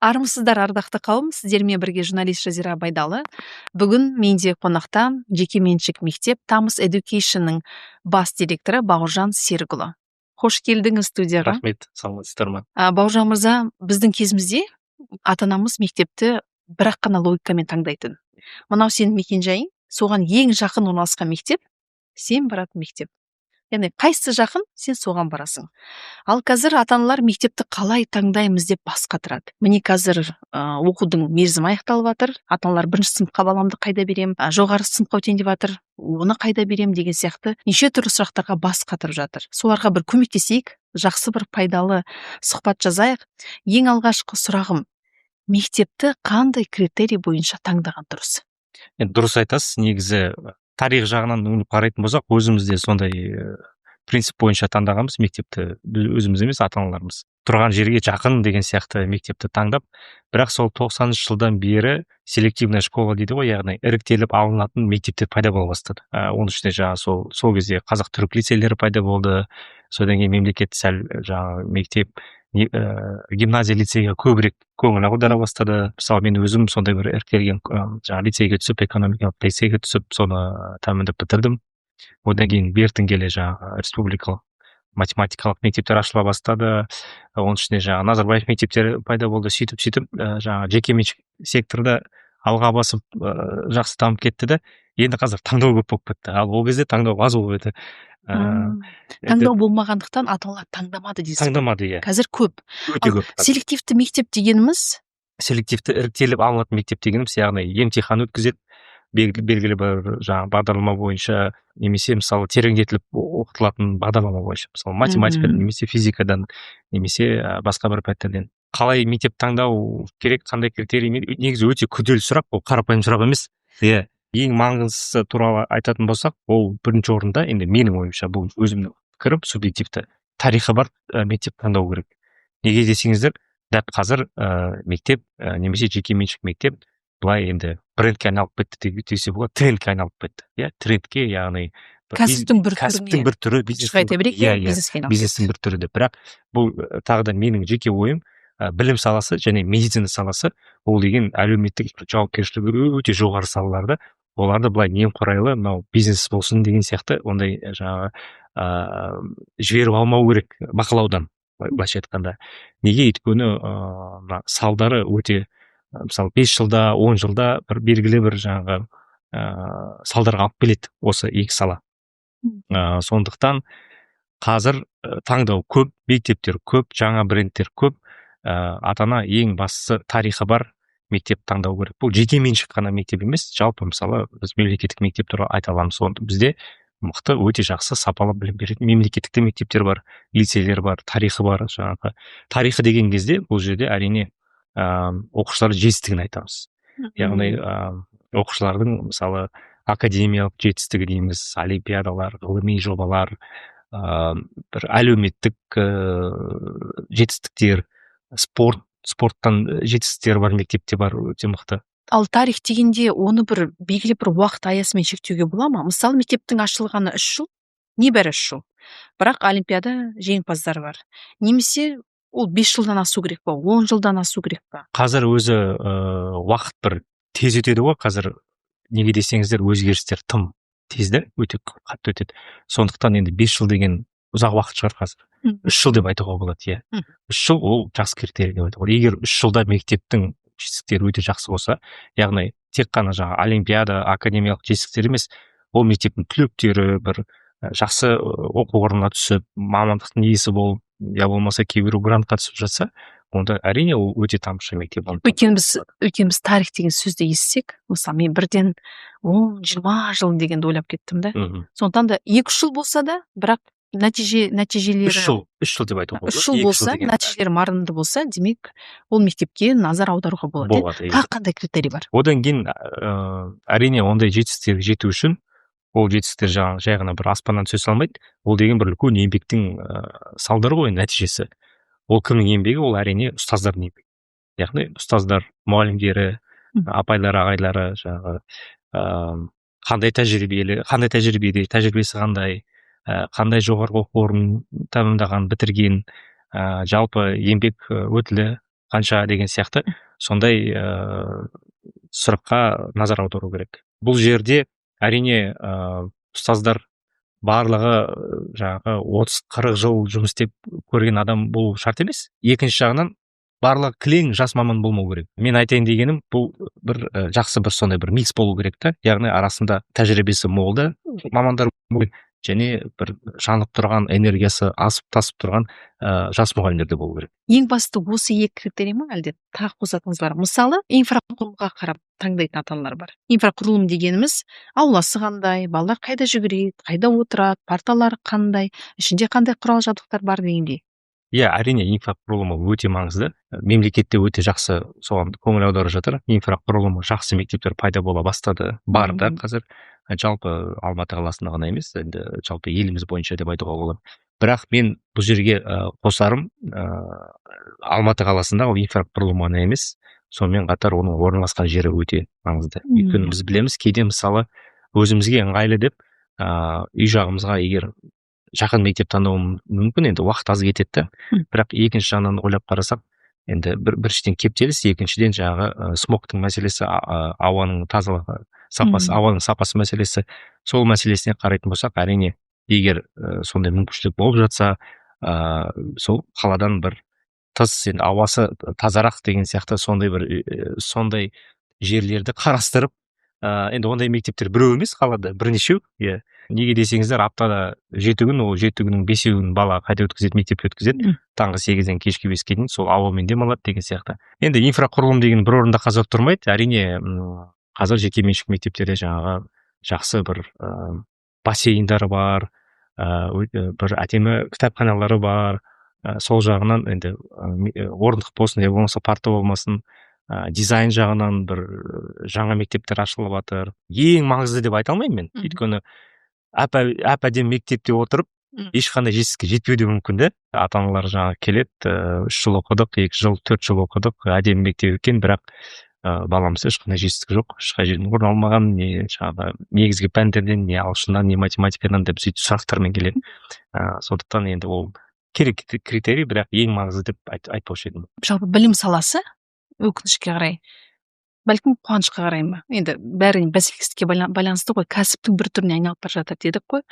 Армысыздар, ардақты қауым! Сіздермен бірге журналист Жазира Байдалы. Бүгін менде қонақта жекеменшік мектеп Тамыз Educationның бас директоры Бауыржан Серікұлы. Қош келдіңіз студияға. Рахмет, саламатсыздар ма? Бауыржан мырза, біздің кезімізде ата анамыз мектепті бір ақ қана логикамен таңдайтын: мынау сенің мекенжайың, соған ең жақын орналасқан мектеп сен баратын мектеп, яғни қайсысы жақын, сен соған барасың. Ал қазір ата аналар мектепті қалай таңдаймыз деп бас қатырады. Міне, қазір оқудың мерзімі аяқталып жатыр. Ата аналар бірінші сыныпқа баламды қайда беремін, жоғары сыныпқа өтейін деп жатыр, оны қайда беремін деген сияқты неше түрлі сұрақтарға бас қатырып жатыр. Соларға бір көмектесейік, жақсы бір пайдалы сұхбат жазайық. Ең алғашқы сұрағым: мектепті қандай критерий бойынша таңдаған дұрыс? Енді дұрыс айтасыз. Негізі тарих жағынан үңіліп қарайтын болсақ, өзіміз де сондай принцип бойынша таңдағанбыз мектепті. Өзіміз емес, ата аналарымыз тұрған жерге жақын деген сияқты мектепті таңдап. Бірақ сол 90-жылдан бері селективная школа дейді ғой, яғни іріктеліп алынатын мектептер пайда бола бастады. Оның ішінде жаңағы сол кезде қазақ түрік лицейлері пайда болды. Содан кейін мемлекет сәл жаңағы мектеп, гимназия, лицейге көбірек көңіл аудара бастады. Мысалы, мен өзім сондай бір іріктелген жаңағы лицейге түсіп, экономикалық лицейге түсіп, соны тәмамдап бітірдім. Одан кейін бертін келе жаңағы республикалық математикалық мектептер ашыла бастады. Оның ішінде жаңағы Назарбаев мектептері пайда болды. Сөйтіп, сөйтіп жаңағы жекеменшік секторда алға басып, жақсы дамып кетті да. Енді қазір таңдау көп болып кетті, ал ол кезде таңдау аз болып еді. Таңдау болмағандықтан ата аналар таңдамады дейсіз ғой? Таңдамады, иә. Қазір көп. Өте Ал көп. селективті мектеп дегеніміз? Селективті, іріктеліп алынатын мектеп дегеніміз, яғни емтихан өткізеді белгілі бір жаңағы бағдарлама бойынша немесе, мысалы, тереңдетіліп оқытылатын бағдарлама бойынша, мысалы, математикадан немесе физикадан немесе басқа бір пәндерден. Қалай мектеп таңдау керек, қандай критериймен? Негізі өте күрделі сұрақ, ол қарапайым сұрақ емес, иә. Ең маңыздысы туралы айтатын болсақ, ол бірінші орында, енді менің ойымша, бұл өзімнің пікірім, субъективті, тарихы бар мектеп таңдау керек. Неге десеңіздер, дәп қазір мектеп немесе жекеменшік мектеп былай енді брендке айналып кетті десе болады, трендке айналып кетті, иә, трендке, яғни бір Кәсіптің бір кәсіптің түріне. бір түрі, Қысқа айта берейік, иә иә, иә бизнеске айналып бизнестің бір түрі деп. Бірақ бұл тағы да менің жеке ойым. Білім саласы және медицина саласы ол деген әлеуметтік жауапкершілігі өте жоғары салаларда, оларды былай немқұрайлы, мынау бизнес болсын деген сияқты ондай жаңағы жіберіп алмау керек бақылаудан, былайша айтқанда. Неге? Өйткені мына салдары өте, мысалы, 5 жылда, 10 жылда бір белгілі бір жаңағы салдарға алып келеді осы екі сала. Сондықтан қазір таңдау көп, мектептер көп, жаңа брендтер көп. Ата ана ең бастысы тарихы бар мектеп таңдау керек. Бұл жеке меншік қана мектеп емес, жалпы, мысалы, біз мемлекеттік мектеп туралы айта аламыз. Оны бізде мықты, өте жақсы, сапалы білім беретін мемлекеттік те мектептер бар, лицейлер бар, тарихы бар. Жаңағы тарихы деген кезде бұл жерде, әрине, оқушылар жетістігін айтамыз, яғни оқушылардың, мысалы, академиялық жетістігі дейміз, олимпиадалар, ғылыми жобалар, бір әлеуметтік жетістіктер, спорттан жетістіктері бар мектепте бар, өте мықты. Ал тарих дегенде оны бір белгілі бір уақыт аясымен шектеуге бола ма? Мысалы, мектептің ашылғаны 3 жыл, небәрі 3 жыл, бірақ олимпиада жеңімпаздары бар. Немесе ол 5 жылдан асу керек па, 10 жылдан асу керек па? Қазір өзі уақыт бір тез өтеді ғой қазір. Неге десеңіздер, өзгерістер тым тез да, өте қатты өтеді. Сондықтан енді 5 жыл деген ұзақ уақыт шығар қазір. 3 жыл деп айтуға болады, иә. 3 жыл ол жақсы критерий деп айтуға болады. Егер 3 жылда мектептің жетістіктері өте жақсы болса, яғни тек қана жаңағы олимпиада, академиялық жетістіктер емес, ол мектептің түлектері бір жақсы оқу орнына түсіп, мамандықтың иесі болып, я болмаса кейбіреу грантқа түсіп жатса, онда, әрине, ол өте тамаша мектеп. Өйткені біз тарих деген сөзді естісек, мысалы, мен бірден 10-20 жыл дегенді ойлап кеттім да. Сондықтан да 2-3 жыл болса да, бірақ нәтижелері 3 жыл, 3 жыл деп айтуға болады. 3 жыл 2 жыл болса, деген нәтижелері мардымды болса, демек, ол мектепке назар аударуға болады, иә? Болады, иә. Тағы қандай критерий бар? Одан кейін әрине, ондай жетістіктерге жету үшін, ол жетістіктер жаңағы жай ғана бір аспаннан түсе салмайды. Ол деген бір үлкен еңбектің салдары ғой, нәтижесі. Ол кімнің еңбегі? Ол, әрине, ұстаздардың еңбегі, яғни ұстаздар, мұғалімдері, апайлары, ағайлары жаңағы қандай тәжірибелі, қандай тәжірибеде, тәжірибесі қандай, қандай жоғарғы оқу орнын тәмамдаған, бітірген, жалпы еңбек өтілі Қанша деген сияқты сондай сұраққа назар аудару керек. Бұл жерде, әрине, ұстаздар барлығы жаңағы 30-40 жыл жұмыс істеп көрген адам болу шарт емес. Екінші жағынан, барлығы кілең жас маман болмау керек. Мен айтайын дегенім, бұл бір жақсы бір сондай бір микс болу керек та, яғни арасында тәжірибесі мол да мамандар болу керек және бір жанып тұрған, энергиясы асып тасып тұрған жас мұғалімдер де болу керек. Ең басты осы екі критерий ма, әлде тағы қосатыныңыз бар? Мысалы, инфрақұрылымға қарап таңдайтын ата аналар бар. Инфрақұрылым дегеніміз ауласы қандай, балалар қайда жүгіреді, қайда отырады, парталары қандай, ішінде қандай құрал жабдықтар бар дегендей. Иә, әрине, инфрақұрылымы өте маңызды. Мемлекет те өте жақсы соған көңіл аударып жатыр. Инфрақұрылымы жақсы мектептер пайда бола бастады, бар да. Қазір жалпы Алматы қаласында ғана емес, енді жалпы еліміз бойынша деп айтуға болады. Бірақ мен бұл жерге қосарым, Алматы қаласында ол инфрақұрылым ғана емес, сонымен қатар оның орналасқан жері өте маңызды. Өйткені біз білеміз, кейде, мысалы, өзімізге ыңғайлы деп үй жағымызға егер жақын мектеп таңдау мүмкін, енді уақыт аз кетеді да. Бірақ екінші жағынан ойлап қарасақ, енді біріншіден кептеліс, екіншіден жаңағы смогтың мәселесі, ауаның тазалығы, сапасы, ауаның сапасы мәселесі. Сол мәселесіне қарайтын болсақ, әрине, егер сондай мүмкіншілік болып жатса, сол қаладан бір тыс, енді ауасы тазарақ деген сияқты сондай бір сондай жерлерді қарастырып, енді ондай мектептер біреу емес, қалада бірнешеу, иә. Неге десеңіздер, аптада 7 күн, ол 7 күннің бесеуін бала қайда өткізеді? Мектепте өткізеді. Таңғы 8-ден кешкі 5-ке дейін сол ауамен демалады деген сияқты. Енді инфрақұрылым деген бір орында қазір тұрмайды, әрине. Қазір жекеменшік мектептерде жаңағы жақсы бір бассейндары бар, бір әдемі кітапханалары бар. Сол жағынан енді орындық болсын, я болмаса парта болмасын, дизайн жағынан бір жаңа мектептер ашылып жатыр. Ең маңызды деп айта алмаймын мен, өйткені әп әп әдемі мектепте отырып, ешқандай жетістікке жетпеуі де мүмкін да. Ата аналар жаңағы келеді: 3 жыл оқыдық, 2 жыл, 4 жыл оқыдық, әдемі мектеп екен, бірақ баламызда ешқандай жетістік жоқ, ешқай жерден орын алмаған, не жаңағы негізгі пәндерден, не ағылшыннан, не математикадан», — деп сөйтіп сұрақтармен келеді. Сондықтан енді ол керек критерий, бірақ ең маңызды деп айтпаушы едім. Жалпы білім саласы, өкінішке қарай, бәлкім, қуанышқа қарай ма, енді бәрі бәсекелестікке байланысты ғой, кәсіптің бір түріне айналып бара жатыр дедік қой.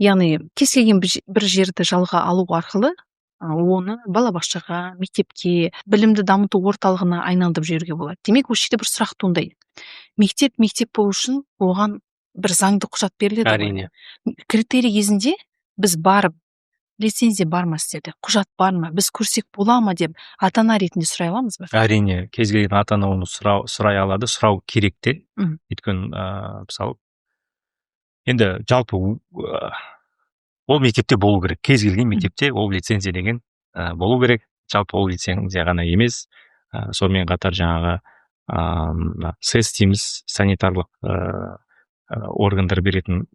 Яғни кез келген бір жерді жалға алу арқылы оны балабақшаға, мектепке, білімді дамыту орталығына айналдырып жіберуге болады. Демек, осы жерде бір сұрақ туындайды: мектеп мектеп болу үшін оған бір заңды құжат беріледі ғой. Әрине. Критерий кезінде біз барып, лицензия бар ма сіздерде, құжат бар ма, біз көрсек бола ма деп ата ана ретінде сұрай аламыз ба? Әрине, кез келген ата ана оны сұрай алады, сұрау керек те. Өйткені мысалы, енді жалпы ол мектепте болу керек, кез келген мектепте ол лицензия деген болу керек. Жалпы ол лицензия ғана емес, сонымен қатар жаңағы мына СЭС дейміз, санитарлық органдар беретін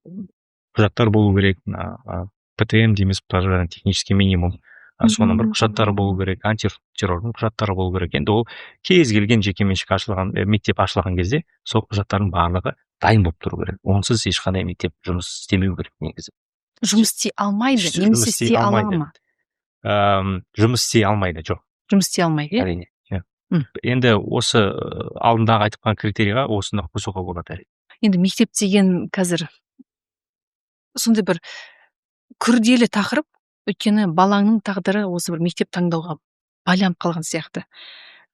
құжаттар болу керек. Мына ПТМ дейміз, пожарно технический минимум, соның бір құжаттары болу керек, антитеррордың құжаттары болу керек. Енді ол кез келген жекеменшік ашылған мектеп ашылған кезде сол құжаттардың барлығы дайын болып тұру керек. Онсыз ешқандай мектеп жұмыс істемеу керек негізі. Жұмыс істей алмайды Жұмыс немесе істей істей ала алмайды. ма? Жұмыс істей алмайды, жоқ. Жұмыс істей алмайды, иә. Әрине, иә. Енді осы алдындағы айтып қалған критерийға осыны қосуға болады, әрине. Енді мектеп деген қазір сондай бір күрделі тақырып, өйткені балаңның тағдыры осы бір мектеп таңдауға байланып қалған сияқты.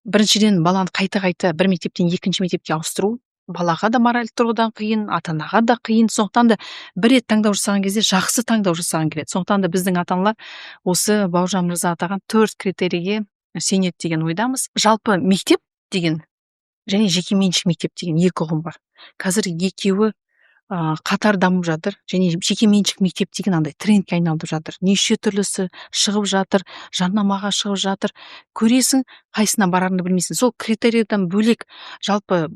Біріншіден, баланы қайта қайта бір мектептен екінші мектепке ауыстыру балаға да моральдық тұрғыдан қиын, ата анаға да қиын. Сондықтан да бір рет таңдау жасаған кезде жақсы таңдау жасаған келеді. Сондықтан да біздің ата аналар осы Бауыржан мырза атаған төрт критерийге сенеді деген ойдамыз. Жалпы мектеп деген және жекеменшік мектеп деген екі ұғым бар. Қазір екеуі қатар дамып жатыр және жекеменшік мектеп деген андай трендке айналып жатыр. Неше түрлісі шығып жатыр, жарнамаға шығып жатыр, көресің, қайсысына барарыңды білмейсің. Сол критерийдан бөлек, жалпы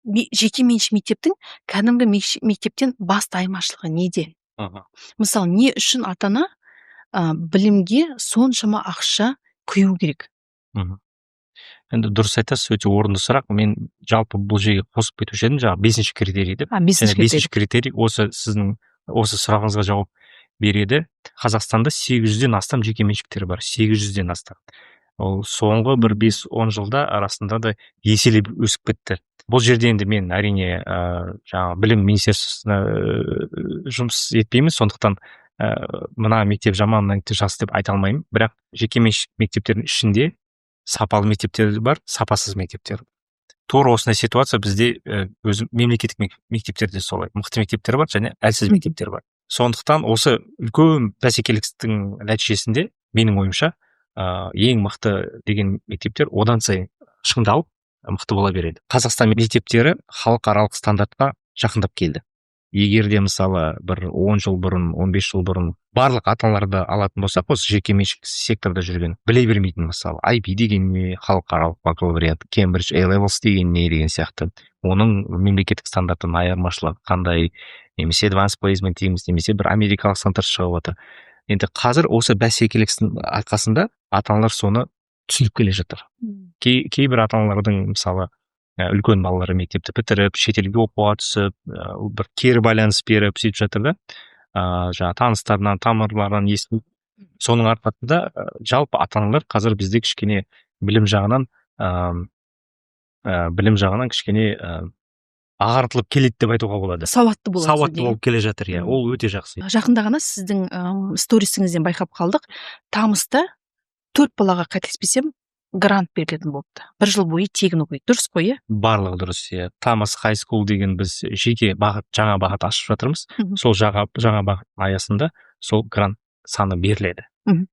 жекеменшік мектептің кәдімгі мектептен басты айырмашылығы неде? Мысалы, не үшін ата ана білімге соншама ақша құю керек? Енді дұрыс айтасыз, өте орынды сұрақ. Мен жалпы бұл жерге қосып кетуші едім жаңағы бесінші критерий деп. А, бесінші Және бесінші критерий осы сіздің осы сұрағыңызға жауап береді. Қазақстанда 800-ден астам жекеменшіктер бар, 800-ден астам. Ол соңғы бір 5-10 жылда арасында да еселеп өсіп кетті. Бұл жерде енді мен, әрине, жаңағы білім министерствосына жұмыс етпеймін, сондықтан мына мектеп жаман, мына мектеп жақсы деп айта алмаймын. Бірақ жекеменшік мектептердің ішінде сапалы мектептер бар, сапасыз мектептер. Тура осындай ситуация бізде өзі мемлекеттік мектептерде солай: мықты мектептер бар және әлсіз мектептер бар. Сондықтан осы үлкен бәсекелестіктің нәтижесінде, менің ойымша, ең мықты деген мектептер одан сайын шыңдалып, мықты бола береді. Қазақстан мектептері халықаралық стандартқа жақындап келді. Егер де, мысалы, бір 10 жыл бұрын, 15 жыл бұрын барлық ата аналарды алатын болсақ, осы жекеменшік секторда жүрген біле бермейтін, мысалы, IB деген не, халықаралық бакалавриат, Кембридж A Levels деген не деген сияқты, оның мемлекеттік стандарттан айырмашылығы қандай, немесе Advanced Placement дейміз, немесе бір америкалық стандарт шығып жатыр. Енді қазір осы бәсекелестіктің арқасында ата аналар соны түсініп келе жатыр. Кейбір ата аналардың, мысалы, үлкен балалары мектепті бітіріп, шетелге оқуға түсіп, бір кері байланыс беріп, сөйтіп жатыр да, жаңағы таныстарынан, тамырларынан естіп. Соның арқасында жалпы ата аналар қазір бізде кішкене білім жағынан кішкене ағартылып келеді деп айтуға болады. Сауатты бола Сауатты болып келе жатыр, иә, ол өте жақсы. Жақында ғана сіздің сторисіңізден байқап қалдық: Тамыста төрт балаға, қателеспесем, грант берілетін болыпты, бір жыл бойы тегін оқиды. Дұрыс қой, иә? Барлығы дұрыс, иә. Тамыс High School деген біз жеке бағыт, жаңа бағыт ашып жатырмыз. Сол жаңа бағыт аясында сол грант саны беріледі.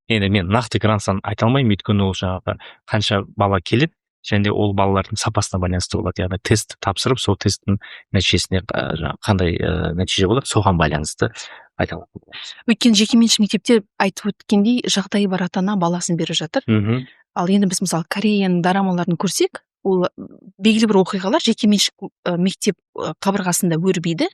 Енді мен нақты грант санын айта алмаймын, өйткені ол жаңағы қанша бала келеді және де ол балалардың сапасына байланысты болады, яғни тест тапсырып, сол тесттің нәтижесіне жаңағы қандай нәтиже болады, соған байланысты айта аламын. Өйткені жекеменшік мектепте, айтып өткендей, жағдайы бар ата ана баласын беріп жатыр. Ал енді біз, мысалы, Кореяның дорамаларын көрсек, ол белгілі бір оқиғалар жекеменшік мектеп қабырғасында өрбиді.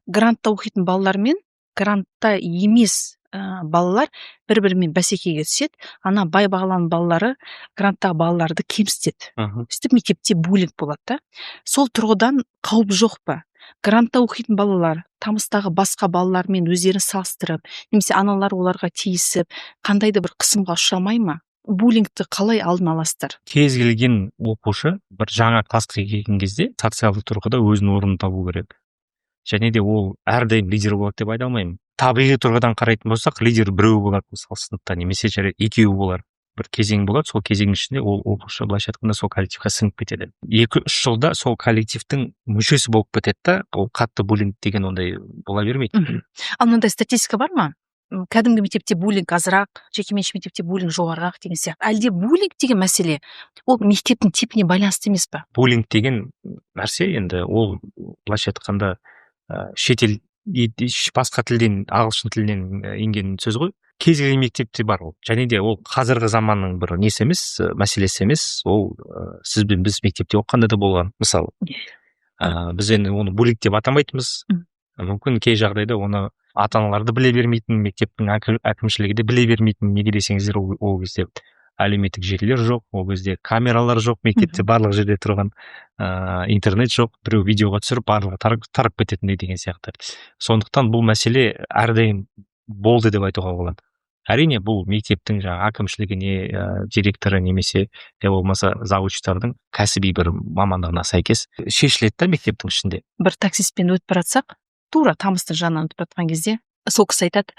Грантта оқитын балалар мен грантта емес балалар бір бірімен бәсекеге түседі. Ана бай баланың балалары гранттағы балаларды кемсітеді. Сөйтіп мектепте буллинг болады да. Сол тұрғыдан қауіп жоқ па? Грантта оқитын балалар Тамыстағы басқа балалармен өздерін салыстырып немесе аналар оларға тиісіп, қандай да бір қысымға ұшырамай ма? Буллингті қалай алдын аласыздар? Кез келген оқушы бір жаңа классқа келген кезде социалдық тұрғыда өзінің орнын табу керек және де ол әрдайым лидер болады деп айта алмаймын. Табиғи тұрғыдан қарайтын болсақ, лидер біреу болады, мысалы, сыныпта, немесе, жарайды, екеуі болар. Бір кезең болады, сол кезеңнің ішінде ол оқушы, былайша айтқанда, сол коллективке сіңіп кетеді. 2-3 жылда сол коллективтің мүшесі болып кетеді да, ол қатты буллинг деген ондай бола бермейді. Ал мынандай статистика бар ма? Кәдімгі мектепте буллинг азырақ, жекеменшік мектепте буллинг жоғарырақ деген сияқты? Әлде буллинг деген мәселе ол мектептің типіне байланысты емес па? Буллинг деген нәрсе енді ол, былайша айтқанда, шетел, басқа тілден, ағылшын тілінен енген сөз ғой. Кез келген мектепте бар ол және де ол қазіргі заманның бір несі емес, мәселесі емес. Ол сіз бен біз мектепте оқығанда да болған, мысалы. Біз енді оны буллинг деп атамайтынбыз. Мүмкін, кей жағдайда оны ата аналар да біле бермейтін, мектептің әкімшілігі де біле бермейтін. Неге десеңіздер, ол кезде әлеуметтік желілер жоқ, ол кезде камералар жоқ мектепте барлық жерде тұрған, интернет жоқ, біреу видеоға түсіріп, барлығы тарап кететіндей деген сияқты. Сондықтан бұл мәселе әрдайым болды деп айтуға болады. Әрине, бұл мектептің жаңағы әкімшілігіне, директоры немесе я болмаса завучтардың кәсіби бір мамандығына сәйкес шешіледі да мектептің ішінде. Бір таксистпен өтіп бара жатсақ, тура Тамыстың жанынан өтіп бара жатқан кезде, сол кісі айтады: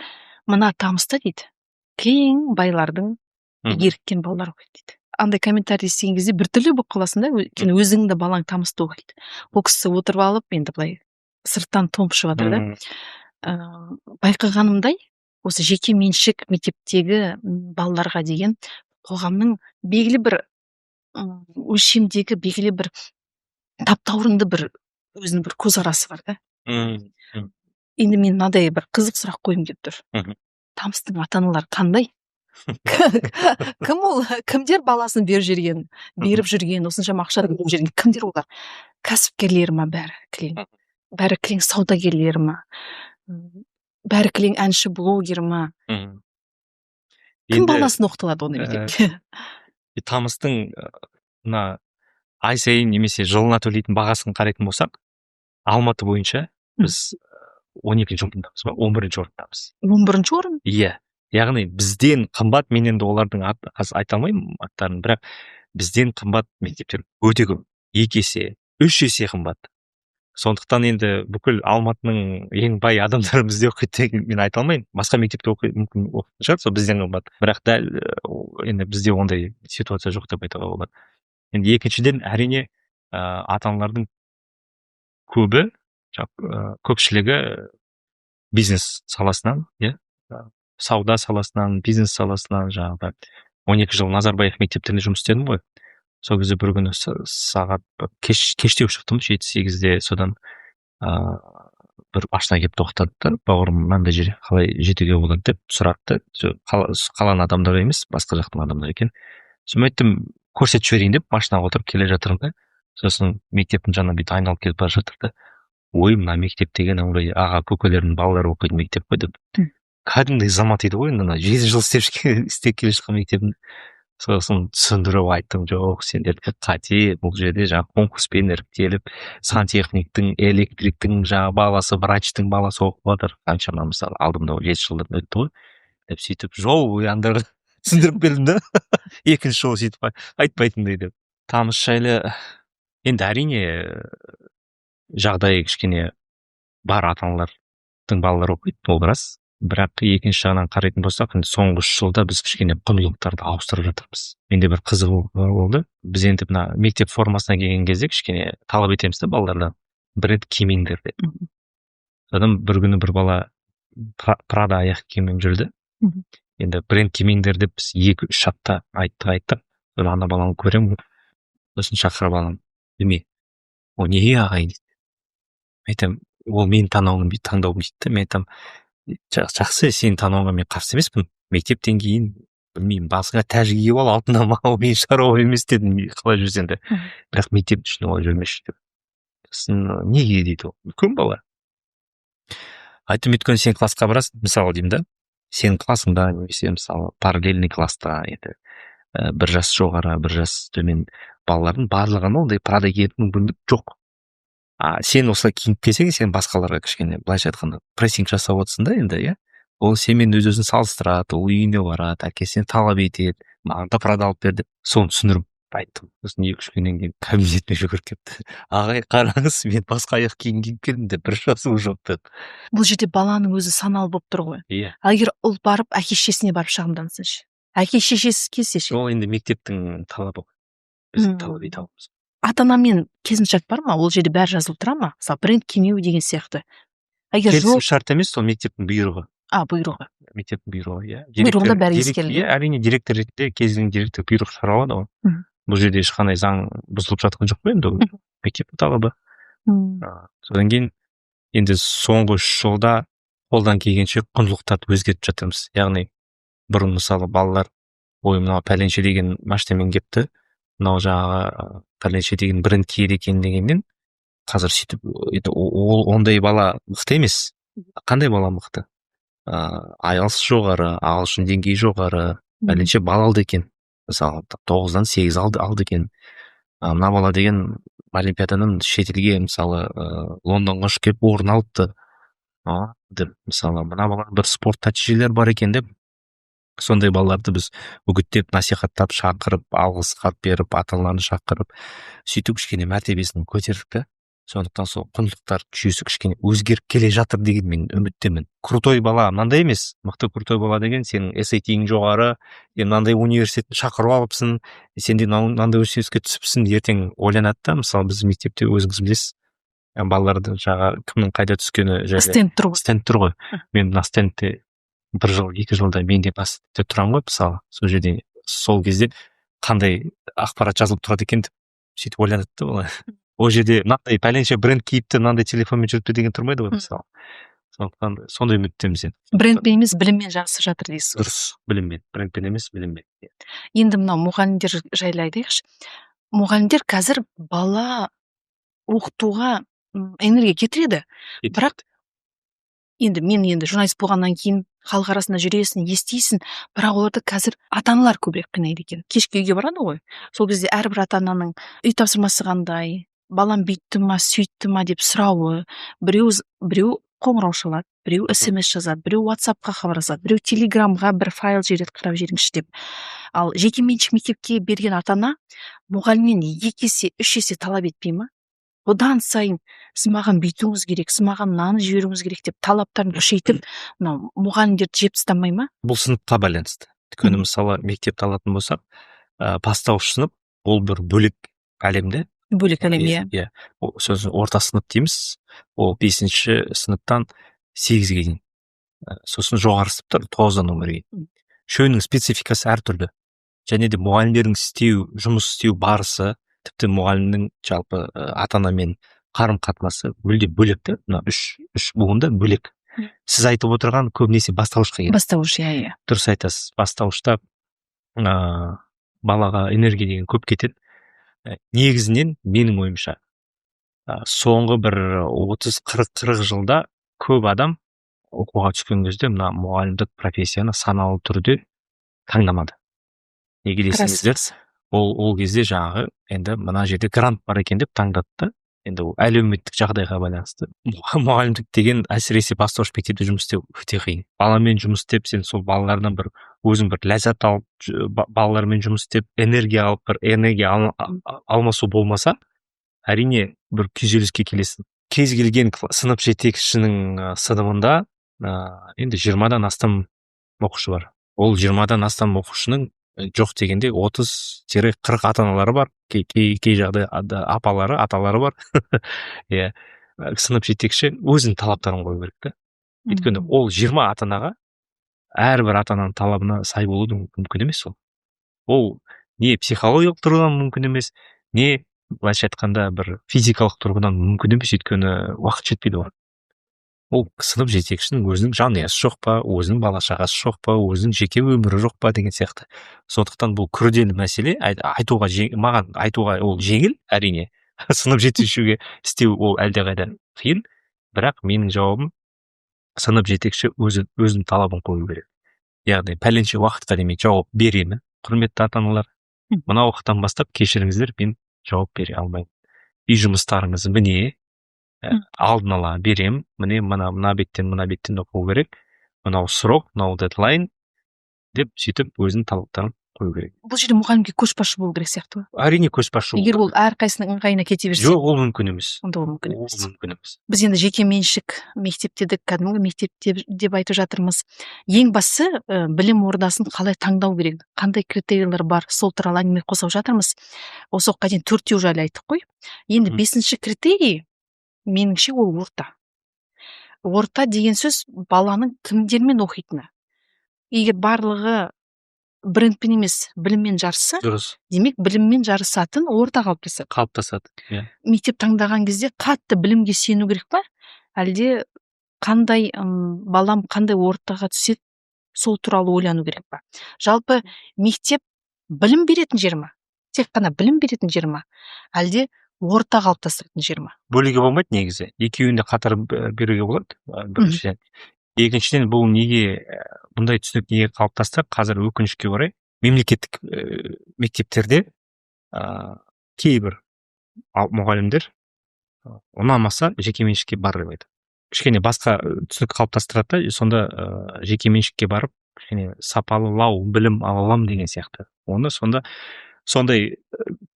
«Мына Тамыста, – дейді, – кілең байлардың еріккен балалар оқиды», – дейді. Андай комментарий естіген кезде біртүрлі болып қаласың да, өйткені өзіңнің де балаң Тамыста оқиды. Ол кісі отырып алып, енді былай сырттан томпышып жатыр да. Байқағанымдай, осы жеке меншік мектептегі балаларға деген қоғамның белгілі бір өлшемдегі белгілі бір таптаурынды бір өзінің бір көзқарасы бар да. Енді мен мынадай бір қызық сұрақ қойғым келіп тұр. Тамыстың ата аналары қандай? Кім ол? Кімдер баласын беріп жүрген, беріп жүрген, осыншама ақша беріп жүрген кімдер олар? Кәсіпкерлер ма бәрі кілең? Бәрі кілең саудагерлер ма? Бәрі кілең әнші, блогер ма? Кім Енді, баласын оқытылады ондай мектепте? Тамыстың мына ай сайын немесе жылына төлейтін бағасын қарайтын болсақ, Алматы бойынша біз 12-орындамыз ба, 11-орындамыз. 11-орын? Иә. Яғни бізден қымбат, мен енді олардың қазір айта алмаймын аттарын, бірақ бізден қымбат мектептер өте көп, 2 есе, 3 есе қымбат. Сондықтан енді бүкіл Алматының ең бай адамдары бізде оқиды деген мен айта алмаймын. Басқа мектепте оқи мүмкін, оқитын шығар сол бізден қымбат, бірақ дәл енді бізде ондай ситуация жоқ деп айтуға болады. Енді екіншіден, әрине, ата аналардың көбі, көпшілігі бизнес саласынан, иә, сауда саласынан, бизнес саласынан. Жаңағы 12 жыл Назарбаев мектептерінде жұмыс істедім ғой. Сол кезде бір күні сағат кештеу шықтым, 7-8-де. Содан бір машина келіп тоқтады да, «Бауырым, мынандай жерге қалай жетуге болады?» деп сұратты. Қаланың адамдары емес, басқа жақтың адамдары екен. Сосын айттым, көрсетіп жіберейін деп машинаға отырып келе жатырмын да. Сосын мектептің жанынан бүйтіп айналып кетіп бара жатыр да, «Ой, мына мектеп деген андай аға көкелердің балалары оқитын мектеп қой», — деп. Кәдімгідей замат еді ғой енді, ана 7 жыл істеп келе жатқан мектебім. Сосын түсіндіріп айттым: «Жоқ, сендердікі қате, бұл жерде жаңағы конкурспен іріктеліп, сантехниктің, электриктің жаңағы баласы, врачтың баласы оқып жатыр қаншама». Мысалы, алдымда 7 жылдан өтті ғой деп, сөйтіп жол бойы андарға түсіндіріп келдім да, екінші жолы сөйтіп айтпайтындай деп. Тамыз жайлы енді, әрине, жағдайы кішкене бар ата аналардың балалары оқиды, ол рас. Бірақ екінші жағынан қарайтын болсақ, енді соңғы 3 жылда біз кішкене құндылықтарды ауыстырып жатырмыз. Менде бір қызық оқиға болды. Біз енді мына мектеп формасына келген кезде кішкене талап етеміз да балалардан, бренд кимеңдер деп. Содан бір күні бір бала Прада аяқ киіммен жүрді. Енді бренд кимеңдер деп біз 2-3 апта айттық, айттық. Содан ана баланы көремін, сосын шақырып аламын. «Неме ол, неге, ағай?» — дейді. Айтамын: «Ол менің таңдауым, таңдауым», — дейді да. Мен айтамын: «Жақсы, сенің таңдауыңа мен қарсы емеспін. Мектептен кейін, білмеймін, басыңа тәж киіп ал, алтыннан, ол менің шаруам емес, — дедім, — қалай жүрсең де. Бірақ мектептің ішінде олай жүрмеші», — деп. Сосын «Неге?» — дейді. Ол үлкен бала. Айттым: «Өйткені сен классқа барасың, мысалы, деймін да, сенің классыңда немесе, мысалы, параллельный класста енді бір жас жоғары, бір жас төмен балалардың барлығының ондай Прада киетін мүмкіндік жоқ. А сен осылай киініп келсең, сен басқаларға кішкене, былайша айтқанда, прессинг жасап отырсың да енді, иә. Ол сенімен өз өзін салыстырады, ол үйіне барады, әкесінен талап етеді, маған да Прада алып бер деп. Соны түсіндіріп айттым. Сосын 2-3 күннен кейін кабинетіме жүгіріп келіпті: «Ағай, қараңыз, мен басқа аяқ киім киіп келдім», — деп, бір жазуы жоқ деп. Бұл жерде баланың өзі саналы болып тұр ғой. Иә. Ал егер ұл барып, әке шешесіне барып шағымдансыншы, әке шешесі келсе ше? Ол енді мектептің талабы ғой, біз талап ете алмаймыз. Ата анамен келісімшарт бар ма? Ол жерде бәрі жазылып тұра ма, мысалы, бренд кимеу деген сияқты? Егер Келісім жоқ шарт емес, ол мектептің бұйрығы. А, бұйрығы. Мектептің бұйрығы, иә. Бұйрығында бәрі ескерілген. Иә, әрине, директор ретінде кез келген директор бұйрық шығара алады ғой. Бұл жерде ешқандай заң бұзылып жатқан жоқ қой енді, ол мектептің талабы. Содан кейін енді соңғы 3 жылда қолдан келгенше құндылықтарды өзгертіп жатырмыз. Яғни бұрын, мысалы, балалар: «Ой, мынау пәленше деген машинамен келіпті, мынау жаңағы пәленше деген бренд киеді екен» дегеннен, қазір сөйтіп енді ол ондай бала мықты емес. Қандай бала мықты? IELTS жоғары, ағылшын деңгейі жоғары, пәленше балл алды екен, мысалы, 9-дан 8 алды екен. Мына бала деген олимпиададан шетелге, мысалы, Лондонға ұшып келіп, орын алыпты деп, мысалы, мына бала бір спорт нәтижелері бар екен деп, сондай балаларды біз үгіттеп, насихаттап, шақырып, алғыс хат беріп, ата аналарын шақырып, сөйтіп кішкене мәртебесін көтердік та. Сондықтан сол құндылықтар жүйесі кішкене өзгеріп келе жатыр деген мен үміттемін. Крутой бала мынандай емес, мықты крутой бала деген сенің SAT-ің жоғары, сен мынандай университетті шақырып алыпсың, сен де мынандай университетке түсіпсің. Ертең ойланады да. Мысалы, біз мектепте, өзіңіз білесіз, балалардың жаңағы кімнің қайда түскені жайлы Стенд тұр ғой. Стенд тұр ғой. Мен мына стендте бір жыл, 2 жылда мен де мына стендте тұрамын ғой, мысалы. Сол жерде, сол кезде қандай ақпарат жазылып тұрады екен деп сөйтіп ойланады да бала. Ол жерде мынандай пәленше бренд киіпті, мынандай телефонмен жүріпті деген тұрмайды ғой, мысалы. Сондықтан сондай үміттеміз енді. Брендпен емес, біліммен жарысып жатыр дейсіз ғой. Дұрыс, біліммен, брендпен емес, біліммен. Енді мынау мұғалімдер жайлы айтайықшы. Мұғалімдер қазір бала оқытуға энергия кетіреді, бірақ енді мен енді журналист болғаннан кейін халық арасында жүресің, естисің, бірақ оларды қазір ата аналар көбірек қинайды екен. Кешке үйге барады ғой, сол кезде әрбір ата ананың үй тапсырмасы қандай, балам бүйтті ма, сөйтті ма деп сұрауы, біреу Қоңырау шалады біреу, СМС жазады біреу, Ватсапқа хабарласады біреу, Телеграмға бір файл жібереді, қарап жіберіңізші деп. Ал жекеменшік мектепке берген ата ана мұғалімнен екі есе, үш есе талап етпей ма? Одан сайын «сіз маған бүйтуіңіз керек, сіз маған мынаны жіберуіңіз керек» деп талаптарын күшейтіп, мынау мұғалімдерді жеп тастамай ма? Бұл сыныпқа байланысты, өйткені, мысалы, мектепті алатын болсақ, бастауыш сынып ол бір бөлек әлем де. Бөлек әлем, иә. Иә, сосын орта сынып дейміз, ол бесінші сыныптан сегізге дейін. Сосын жоғары сыныптар 9-дан 11-ге дейін. Үшеуінің спецификасы әртүрлі және де мұғалімдердің жұмыс істеу барысы, тіпті мұғалімнің жалпы ата анамен қарым қатынасы мүлде бөлек та, мына үш буында бөлек. Сіз айтып отырған көбінесе бастауышқа келеді. Бастауыш, иә. Дұрыс айтасыз, бастауышта балаға энергия деген көп кетеді. Негізінен менің ойымша, соңғы бір 30, 40 жылда көп адам оқуға түскен кезде мына мұғалімдік профессияны саналы түрде таңдамады. Неге десеңіздер, ол кезде жаңағы енді мына жерде грант бар екен деп таңдады да. Енді ол әлеуметтік жағдайға байланысты. Мұғалімдік деген, әсіресе бастауыш мектепте жұмыс істеу өте қиын. Баламен жұмыс істеп, сен сол балалардан бір өзің бір ләззат алып, балалармен жұмыс істеп, энергия алып, бір энергия алмасу болмаса, әрине, бір күйзеліске келесің. Кез келген сынып жетекшісінің сыныбында енді 20-дан астам оқушы бар. Ол 20-дан астам оқушының жоқ дегенде 30-40 ата аналары бар, кей жағдайда апалары, аталары бар, иә. Сынып жетекші өзінің талаптарын қою керек та, өйткені ол 20 ата анаға, әрбір ата ананың талабына сай болу мүмкін емес. Ол не психологиялық тұрғыдан мүмкін емес, не былайша айтқанда бір физикалық тұрғыдан мүмкін емес, өйткені уақыт жетпейді оған. Ол сынып жетекшісінің өзінің жанұясы жоқ па, өзінің бала шағасы жоқ па, өзінің жеке өмірі жоқ па деген сияқты. Сондықтан бұл күрделі мәселе. Айтуға, маған айтуға ол жеңіл, әрине, сынып жетекшіге істеу ол әлдеқайда қиын. Бірақ менің жауабым: сынып жетекші өзі өзінің талабын қою керек, яғни пәленше уақытқа дейін мен жауап беремін, құрметті ата аналар, мына уақыттан бастап, кешіріңіздер, мен жауап бере алмаймын. Үй жұмыстарыңыз міне, алдын ала беремін, міне, мына мына беттен, мына беттен оқу керек, мынау срок, мынау дедлайн деп, сөйтіп өзінің талаптарын қою керек. Бұл жерде мұғалімге көшбасшы болу керек сияқты ғой. Әрине, көшбасшы. Егер ол әрқайсысының ыңғайына кете берсе. Жоқ, ол мүмкін емес. Онда ол мүмкін Ол емес. мүмкін емес. Біз енді жеке меншік мектеп дедік, кәдімгі мектеп деп айтып жатырмыз. Ең бастысы, білім ордасын қалай таңдау керек, қандай критерийлер бар, сол туралы әңгіме қозғап жатырмыз. Осы уақытқа дейін төртеу жайлы айттық қой. Енді бесінші критерий, меніңше, ол орта. Орта деген сөз баланың кімдермен оқитыны. Егер барлығы брендпен емес, біліммен жарысса, демек, біліммен жарысатын орта қалыптасады. Қалыптасады, иә. Мектеп таңдаған кезде қатты білімге сену керек па, әлде қандай балам қандай ортаға түседі, сол туралы ойлану керек па? Жалпы мектеп білім беретін жер ма, тек қана білім беретін жер ма, әлде орта қалыптастыратын жер ма? Бөлуге болмайды негізі, екеуін де қатар беруге болады, біріншіден. Екіншіден, бұл неге, бұндай түсінік неге қалыптасты? Қазір, өкінішке орай, мемлекеттік мектептерде кейбір мұғалімдер ұнамаса, жекеменшікке бар деп айтады, кішкене басқа түсінік қалыптастырады да. Сонда жекеменшікке барып, кішкене сапалылау білім ала аламын деген сияқты. Оны сонда сондай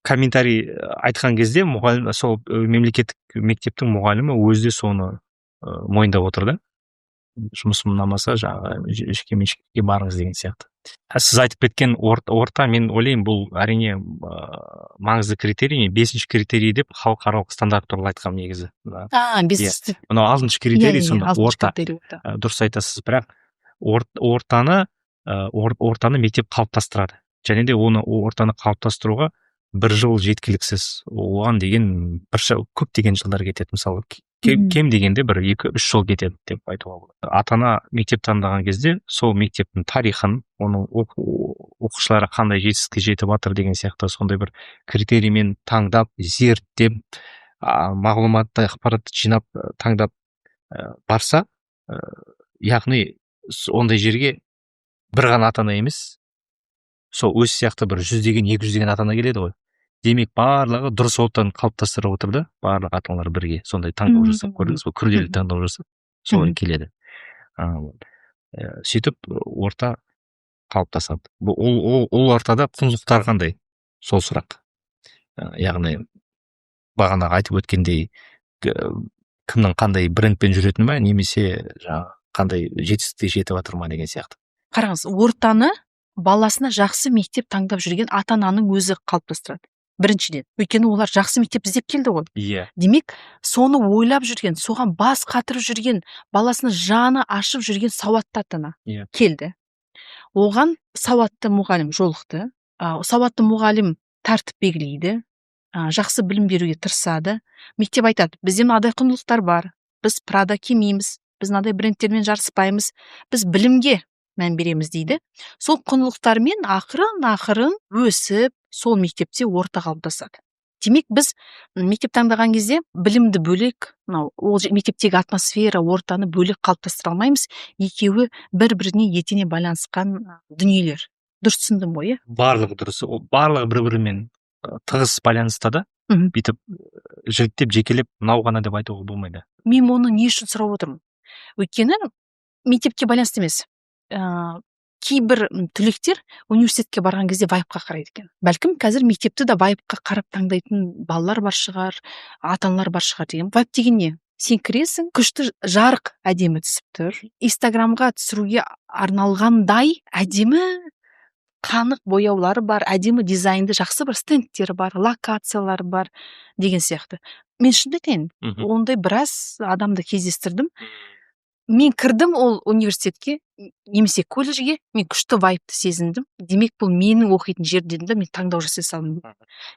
комментарий айтқан кезде мұғалім, сол мемлекеттік мектептің мұғалімі өзі де соны мойындап отыр да, жұмысым ұнамаса, жаңағы жекеменшікке барыңыз деген сияқты. Сіз айтып кеткен орта, мен ойлаймын, бұл, әрине, маңызды критерий. Мен бесінші критерий деп халықаралық стандарт туралы айтқанмын негізі. А, бесінші. Мынау алтыншы критерий сонда алтыншы орта. Критерий орта. Дұрыс айтасыз, бірақ ортаны мектеп қалыптастырады және де оны, ортаны қалыптастыруға бір жыл жеткіліксіз, оған деген бір көптеген жылдар кетеді. Мысалы, кем дегенде бір 2-3 жыл кетеді деп айтуға болады. Ата ана мектеп таңдаған кезде сол мектептің тарихын, оның оқушылары қандай жетістікке жетіп жатыр деген сияқты сондай бір критериймен таңдап, зерттеп, мағлұматты, ақпаратты жинап, таңдап барса, яғни ондай жерге бір ғана ата ана емес, сол өз сияқты бір жүздеген, 200-деген ата ана келеді ғой. Демек, барлығы дұрыс ортаны қалыптастырып отыр да, барлық ата аналар бірге сондай таңдау жасап, көрдіңіз ба, күрделі таңдау жасап. Солай келеді. Сөйтіп орта қалыптасады. Ол ортада құндылықтар қандай, сол сұрақ. Яғни бағанағы айтып өткендей, кімнің қандай брендпен жүретіні ма немесе жаңағы қандай жетістікке жетіп жатыр ма деген сияқты. Қараңыз, ортаны баласына жақсы мектеп таңдап жүрген ата ананың өзі қалыптастырады біріншіден, өйткені олар жақсы мектеп іздеп келді ғой. Демек, соны ойлап жүрген, соған бас қатырып жүрген, баласына жаны ашып жүрген сауатты ата ана келді, оған сауатты мұғалім жолықты. Сауатты мұғалім тәртіп белгілейді, жақсы білім беруге тырысады. Мектеп айтады: «Бізде мынадай құндылықтар бар, біз Прада кимейміз, біз мынадай брендтермен жарыспаймыз, біз білімге мән береміз», — дейді. Сол құндылықтармен ақырын ақырын өсіп, сол мектепте орта қалыптасады. Демек, біз мектеп таңдаған кезде білімді бөлек, мынау ол мектептегі атмосфера, ортаны бөлек қалыптастыра алмаймыз. Екеуі бір біріне етене байланысқан дүниелер. Дұрыс түсіндім ғой, иә? Барлығы дұрыс. Ол барлығы бір бірімен тығыз байланыста да. Бүйтіп жіліктеп, жекелеп, мынау ғана деп айтуға болмайды. Мен оны не үшін сұрап отырмын? Өйткені мектепке байланысты емес, кейбір түлектер университетке барған кезде вайбқа қарайды екен. Бәлкім, қазір мектепті де вайбқа қарап таңдайтын балалар бар шығар, ата аналар бар шығар деген. Вайб деген не? Сен кіресің, күшті жарық, әдемі түсіп тұр, Инстаграмға түсіруге арналғандай әдемі, қанық бояулары бар, әдемі дизайнды, жақсы бір стендтері бар, локациялары бар деген сияқты. Мен шынымды айтайын, ондай біраз адамды кездестірдім. Мен кірдім ол университетке немесе колледжге, мен күшті вайбты сезіндім, демек, бұл менің оқитын жер дедім да, мен таңдау жасай салдым.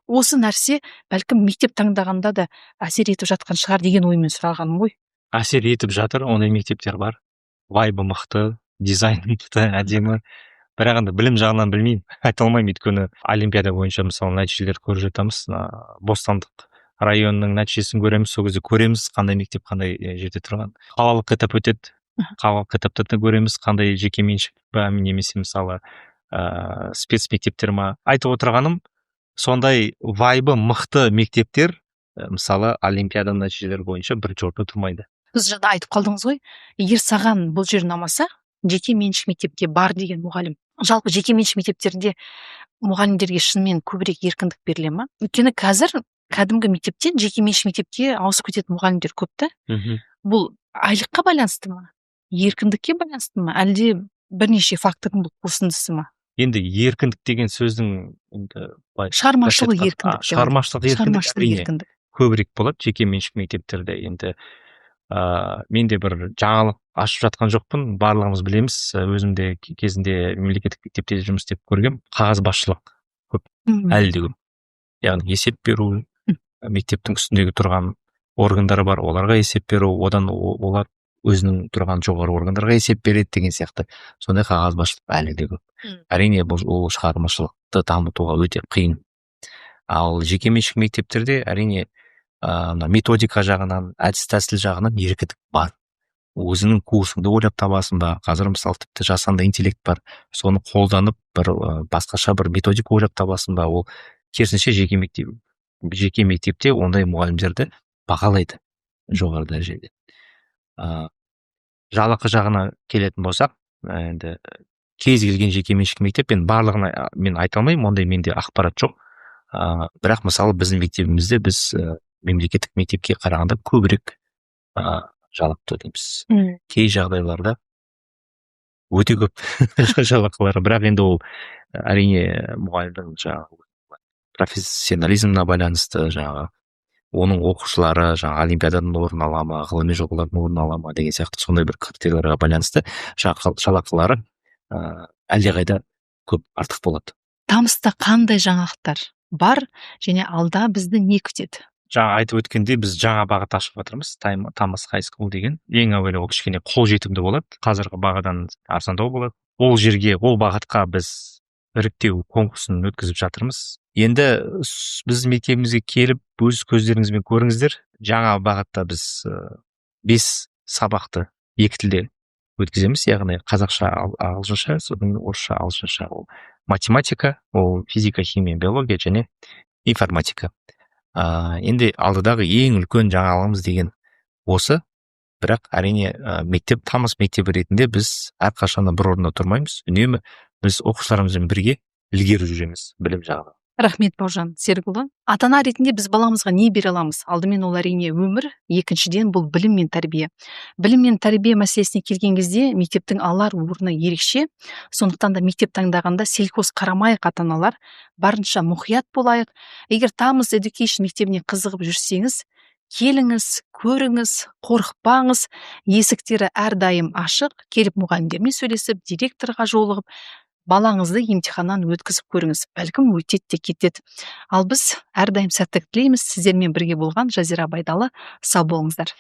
Осы нәрсе, бәлкім, мектеп таңдағанда да әсер етіп жатқан шығар деген оймен сұрағаным ғой. Әсер етіп жатыр. Ондай мектептер бар, вайбы мықты, дизайны мықты, әдемі. Бірақ енді білім жағынан білмеймін, айта алмаймын. Өйткені олимпиада бойынша, мысалы, нәтижелер көріп жатамыз. Мына Бостандық районының нәтижесін көреміз, сол кезде көреміз қандай мектеп қандай жерде тұрған. Қалалық этап өтеді, қалалық этапта да көреміз, қандай, жеке меншік па немесе, мысалы, спецмектептер ма. Айтып отырғаным, сондай вайбы мықты мектептер, мысалы, олимпиада нәтижелері бойынша бірінші орында тұрмайды. Сіз жаңа айтып қалдыңыз ғой, егер саған бұл жер ұнамаса, жеке меншік мектепке бар деген мұғалім. Жалпы, жеке меншік мектептерде мұғалімдерге шынымен көбірек еркіндік беріле ма? Өйткені қазір кәдімгі мектептен жеке меншік мектепке ауысып кететін мұғалімдер көп та. Бұл айлыққа байланысты ма, еркіндікке байланысты ма, әлде бірнеше фактордың бұл қосындысы ма? Енді еркіндік деген сөздің енді былай Шығармашылық былайша айтқанда, еркіндік деп. Шығармашылық еркіндік, Шығармашылық әрине, еркіндік. көбірек болады жеке меншік мектептерде. Енді мен де бір жаңалық ашып жатқан жоқпын, барлығымыз білеміз. Өзім де кезінде мемлекеттік мектепте жұмыс істеп көргем, қағазбасшылық көп, әлі де көп. Яғни есеп беру, мектептің үстіндегі тұрған органдар бар, оларға есеп беру, одан олар өзінің тұрған жоғары органдарға есеп береді деген сияқты, сондай қағазбасшылық әлі де көп. Әрине, бұл ол шығармашылықты дамытуға өте қиын. Ал жекеменшік мектептерде, әрине, мына методика жағынан, әдіс тәсіл жағынан еркіндік бар. Өзіңнің курсыңды ойлап табасың ба, қазір, мысалы, тіпті жасанды интеллект бар, соны қолданып, бір басқаша бір методика ойлап табасың ба. Ол керісінше, жеке мектепте ондай мұғалімдерді бағалайды жоғары дәрежеде. Жалақы жағына келетін болсақ, енді кез келген жекеменшік мектеп, енді барлығына мен айта алмаймын, ондай менде ақпарат жоқ. Бірақ, мысалы, біздің мектебімізде біз мемлекеттік мектепке қарағанда көбірек жалақы төлейміз. Кей жағдайларда өте көп жалақылар. Бірақ енді ол, әрине, мұғалімнің жаңағы профессионализміне байланысты, жаңағы оның оқушылары жаңағы олимпиададан орын ала ма, ғылыми жобалардан орын ала ма деген сияқты, сондай бір критерийлерге байланысты жалақылары әлдеқайда көп, артық болады. Тамыста қандай жаңалықтар бар және алда бізді не күтеді? Жаңа айтып өткендей, біз жаңа бағыт ашып жатырмыз, Тамыз High School деген. Ең әуелі ол кішкене қолжетімді болады, қазіргі бағадан арзандау болады. Ол жерге, ол бағытқа біз іріктеу конкурсын өткізіп жатырмыз. Енді біздің мектебімізге келіп, өз көздеріңізбен көріңіздер. Жаңа бағытта біз бес сабақты екі тілде өткіземіз, яғни қазақша, ағылшынша, содан орысша, ағылшынша. Ол математика, ол физика, химия, биология және информатика. Енді алдыдағы ең үлкен жаңалығымыз деген осы. Бірақ, әрине, мектеп, Тамыз мектебі ретінде біз әрқашан да бір орында тұрмаймыз. Үнемі біз оқушыларымызбен бірге ілгері жүреміз білім жағынан. Рахмет, Бауыржан Серікұлы. Ата ана ретінде біз баламызға не бере аламыз? Алдымен ол, әрине, өмір, екіншіден, бұл білім мен тәрбие. Білім мен тәрбие мәселесіне келген кезде мектептің алар орны ерекше. Сондықтан да мектеп таңдағанда селқос қарамайық, ата аналар, барынша мұқият болайық. Егер Тамыз Education мектебіне қызығып жүрсеңіз, келіңіз, көріңіз, қорықпаңыз. Есіктері әрдайым ашық. Келіп, мұғалімдермен сөйлесіп, директорға жолығып, балаңызды емтиханнан өткізіп көріңіз, бәлкім, өтеді де кетеді. Ал біз әрдайым сәттілік тілейміз. Сіздермен бірге болған Жазира Байдалы. Сау болыңыздар.